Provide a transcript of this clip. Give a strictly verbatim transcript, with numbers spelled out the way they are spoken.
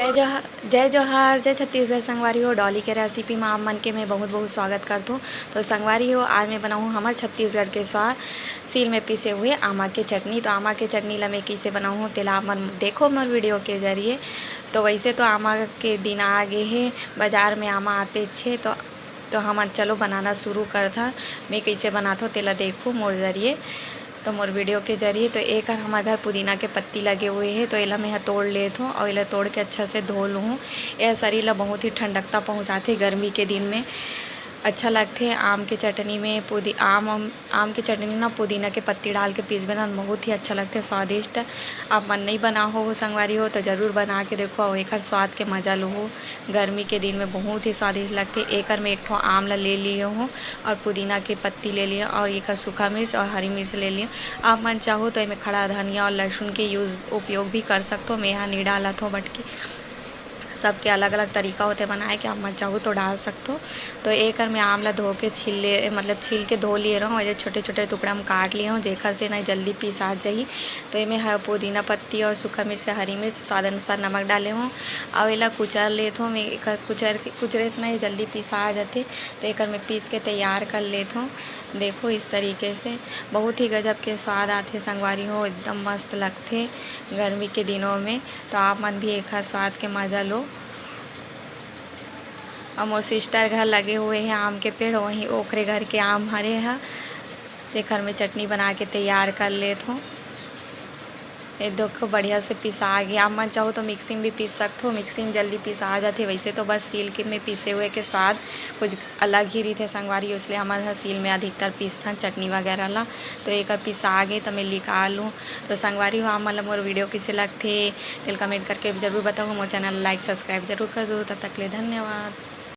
जय जोहा-, जय जोहार, जय छत्तीसगढ़ संगवारी हो। डॉली के रेसिपी में आप मन के मैं बहुत बहुत स्वागत करथों। तो संगवारी हो, आज मैं बनाऊँ हमर छत्तीसगढ़ के स्वाद सील में पिसे हुए आमा के चटनी। तो आमा के चटनी ला मैं कइसे बनाऊँ तेला आप मन देखो मोर वीडियो के जरिए। तो वैसे तो आमा के दिन आ गे हे, बाजार में आमा आते छे, तो तो हमन चलो बनाना शुरू करथन। मैं कइसे बनाथों तेला देखो मोर जरिए, तो मोर वीडियो के जरिए। तो एकर हमर घर पुदीना के पत्ती लगे हुए हे, तो एला मैं ह तोड़ लेत हों और एला तोड़ के अच्छा से धो लूँ। यह शरीर ला बहुत ही ठंडकता पहुँचाथे गर्मी के दिन में। अच्छा लगथे आम के चटनी में पुदी-, आम, आम, आम के चटनी ना पुदीना के पत्ती डाल के पीसबे ना बहुत ही अच्छा लगथे, स्वादिष्ट। आप मन नहीं बना हो संगवारी हो तो जरूर बना के देखो और एकर स्वाद के मजा लो। गर्मी के दिन में बहुत ही स्वादिष्ट लगथे। एकर में एक ठो आम ला ले लिए हों और पुदीना के पत्ती ले लिए और एकर सूखा मिर्च और हरी मिर्च ले लिए। आप मन चाहो तो एमे खड़ा धनिया और लहसुन के यूज़, उपयोग भी कर सकथो। मैं यहाँ नहीं डालत हों, बट कि सबके अलग-अलग तरीका होथे बनाए के, आप मन चाहो तो डाल सकथो। तो एकर में आम ला धो के छील ले, मतलब छील के धो लिए रहूँ और ये छोटे-छोटे टुकड़ा में काट लिए हूँ, जेकर से ना जल्दी पिसा जाही। तो एमे ह-, पुदीना पत्ती और सूखा मिर्च, हरी मिर्च, स्वाद अनुसार नमक डाले हूँ। और एला कुचर लेत हूँ मैं, एकर कुचर के, कुचरे से ना ये जल्दी पिसा जाथे। तो एकर मैं पीस के तैयार कर लेत हूँ। देखो इस तरीके से बहुत ही गजब के स्वाद आथे संगवारी हो, एकदम मस्त लगथे गर्मी के दिनों में। तो आप मन भी एकर स्वाद के मजा लो। और मोर सिस्टर घर लगे हुए हे आम के पेड़, वहीं ओखरे घर के आम हरे ह, तेखर में चटनी बना के तैयार कर लेत हों। ये देखो बढ़िया से पिसा गे। आप मन चाहो तो मिक्सी में भी पीस सकथो, मिक्सी में जल्दी पिसा जाथे। वैसे तो बस सील के में पीसे हुए के स्वाद कुछ अलग ही रहिथे संगवारी, इसलिए हमन ह सील में अधिकतर पीसथन चटनी वगैरह ला। तो एकर पिसा गे तो मैं निकाल लूँ। तो संगवारी हो, आप मन ला मोर वीडियो कइसे लगथे तेल कमेंट करके जरूर बताओ। मोर चैनल लाइक सब्सक्राइब जरूर कर दो। तब तक ले धन्यवाद।